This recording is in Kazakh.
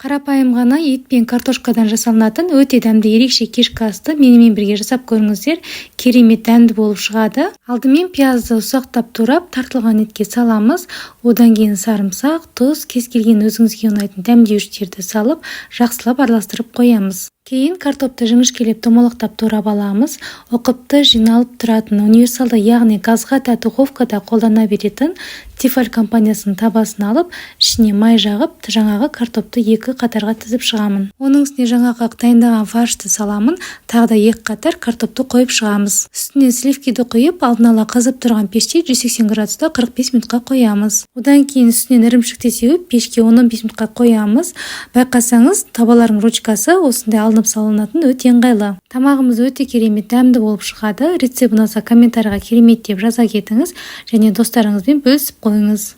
Қарапайым ғана ет пен картошкадан жасалынатын өте дәмді ерекше кешкі асты менімен бірге жасап көріңіздер, керемет дәмді болып шығады. Алдымен пиязды ұсақтап турап, тартылған етке саламыз. Одан кейін сарымсақ, тұз, кез келген өзіңізге ұнайтын дәмдеуіштерді салып, жақсылап араластырып қоямыз. Кейін картопты жіңішкелеп, домалақтап турап аламыз. Ұқыпты, жиналып тұратын, универсалды, яғни газға да, духовкада қолдана беретін Тефаль компаниясының табасын алып, ішіне май жағып, жаңағы картопты екі қатарға тізіп шығамын. Оның үстіне жаңағы дайындаған фаршты саламын, тағы да екі қатар картопты қойып шығамыз. Үстіне сливкиді құйып, алдын ала қызып тұрған пеште 180 градуста 45 минутқа қоямыз. Одан кейін үстінен ірімшікті сеуіп, пешке 10-15 минутқа қоямыз. Байқасаңыз, табалардың ручкасы осындай алынып салынатын, өте ыңғайлы. Тамағымыз өте керемет дәмді болып шығады. Рецепт ұнаса, комментарийға «керемет» деп жаза кетіңіз және достарыңызбен бөлісіп қойыңыз.